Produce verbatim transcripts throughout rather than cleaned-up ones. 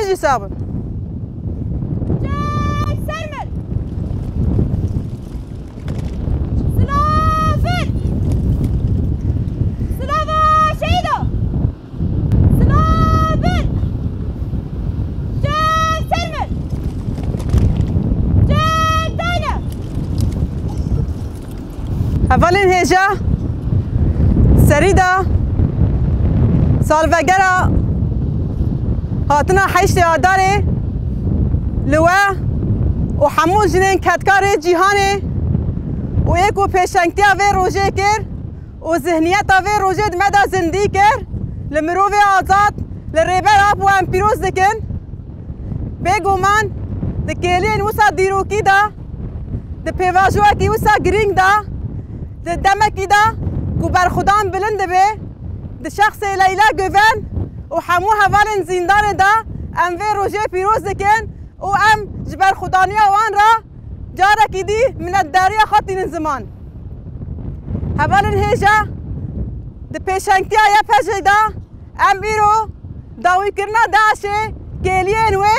Çi sabin? Çek ser min! Silavin! Silava şehîda! Silavin! Çek ser min! Çek dayne! Hevalên hêja, serî de salvegera hatina heştê Adarê li we û hemû jinên kedkarê cîhanê û yê ku pêşengtiya vê rojê kir û zihniyeta vê rojê di me de zindî kir, li mirovê azad, li Rêber Apo em pîroz dikin. Bêguman di kêliyên wisa dîrokî de, di pêvajoyekî wisa girîng de, di demekî de ku berxwedan bilind dibe, di şexsê Leyla Guven û hemû hevalên zîndanê de em vê rojê pîroz dikin û em ji berxwedaniya wan re carekî dî minetdariya xwe tînin ziman. Hevalên hêja, di pêşengtiya Y P J'ê de em îro dawîkirina DAIŞê, kêliyên wê,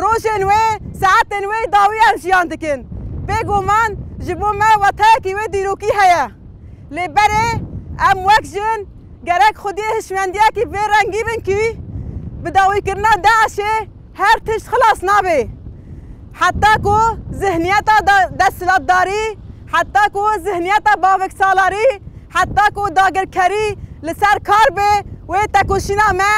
rojên wê, saetên wê dawî em jiyan dikin. Bêguman ji bo me wetayekî wê dîrokî heye. Lê berê em wek jin gerek xwediyê hişmendiyekî vê rengî bin ku bi dawîkirina DAIŞê her tişt xilas nabe. Heta ku zihniyeta da-, desthilatdarî, heta ku zihniyeta baveksalarî, heta ku dagirkerî li ser kar be, wê tekoşîna me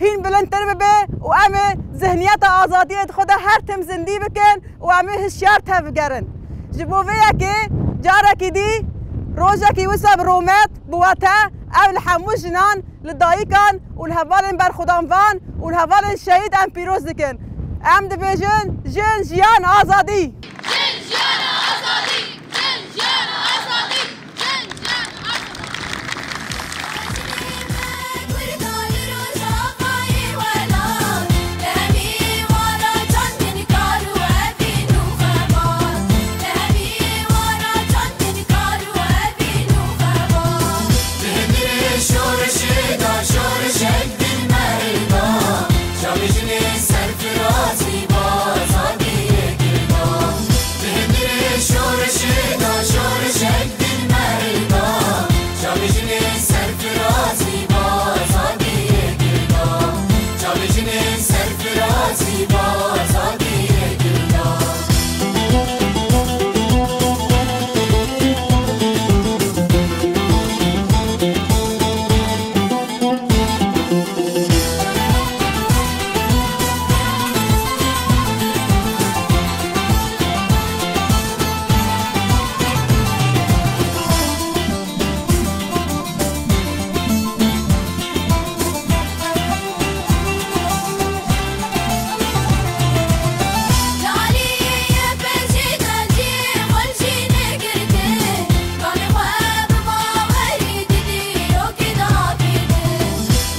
hîn bilindtir bibe û em ê zihniyeta azadiyê di xwe de her tim zindî bikin û em ê hişyar tevbigerin. Ji bo vê yekê carekî dî rojekî wisa bi rûmet, bi wete, ew li hemû jinan, li dayikan û li hevalên berxwedanvan û li hevalên şehîd em pîroz dikin. Em dibêjin, jin, jiyan, azadî! Jin, jiyan, azadî! Jin, jiyan, azadî! Jin, jiyan, azadî! Di hundirê şoreşê de şoreşek din meriva, çavê jinê serfirazî bi azadiyê girda. Di hundirê şoreşê de şoreşek din meriva, çavê jinê serfirazî bi azadiyê girda. Çavê jinê serfirazî bi azadiyê girda.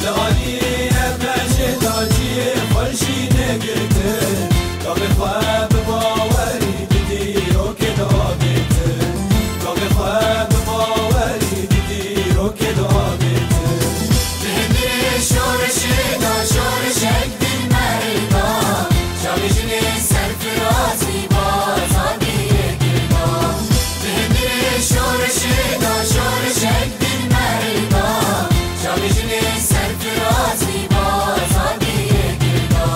Li aliyê Y P J'ê de cihê xwe jî negirtin. Gavê xwe bi bawerî di dîrokê de avêtin. Gavê xwe bi bawerî di dîrokê de avêtin. Di hundirê şoreşê de şoreşek din meriva, çavê jinê serfirazî bi azadiyê girda. Di hundirê şoreşê de şoreşek din meriva, çavê jinê serfirazî bi azadiyê girda.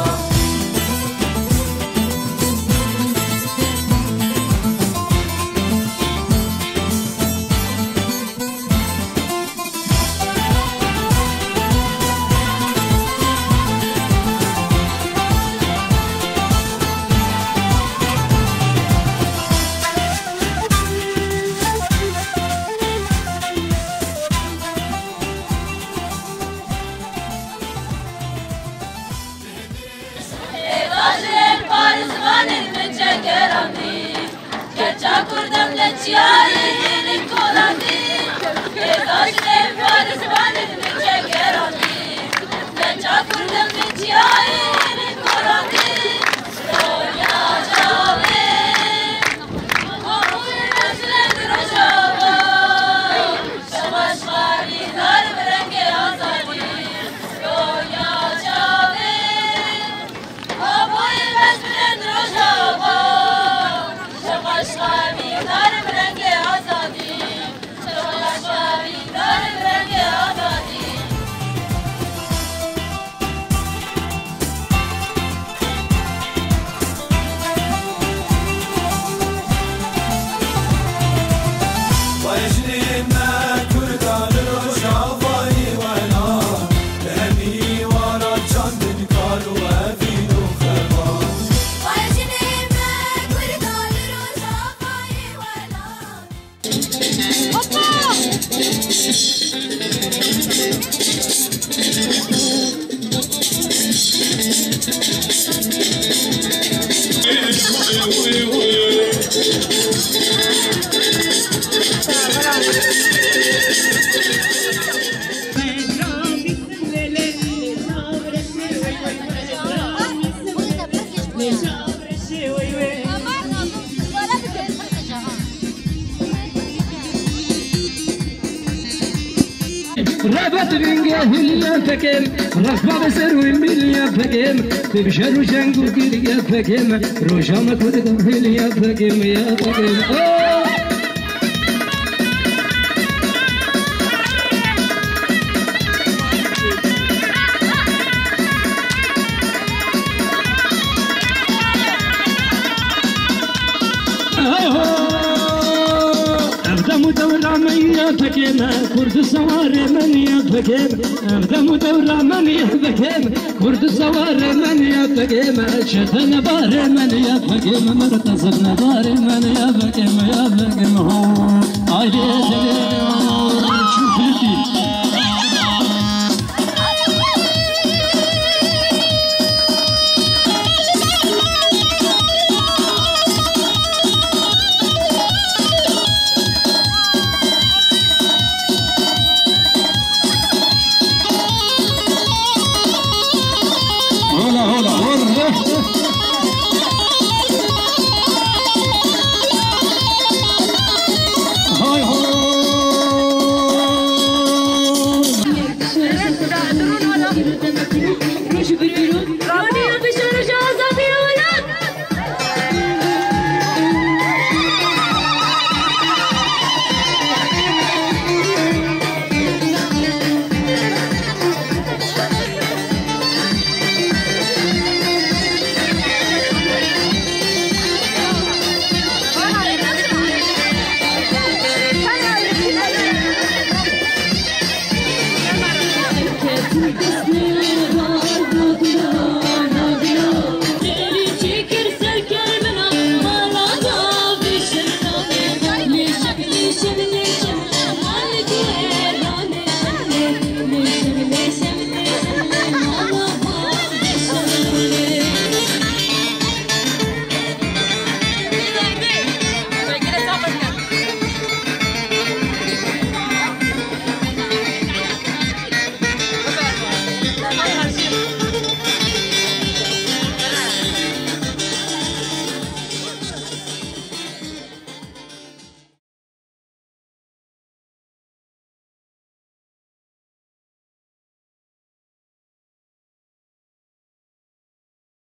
Hêza jinên parêzvanên min çekerandî. Keça kurdim li çiyayê hêlin kolandî. Hêza jinên parêzvanên min çekerandî. Keça kurdim li çiyayê hêlin kolandî. Roya çavê. Amûyê mezlên rojava. Şemaş xalî dar bi rengê azadî. Roya çavê. Revet ringe hiliye pekim, refba ve ser wî miliye pekim, tibşer û jeng û giriye pekim, roja me kurda hiliye pekim, ya pekim. Oh! Ev dem û dewra me ya pekê me, Kurd û sewarê me ya pekê me. Ev dem û dewra me ya pekê me, Kurd û sewarê me ya pekê me. Çete nebarê me ya pekê me, mertezek nebarê me ya pekê me, ya pekê me ho. Aydê.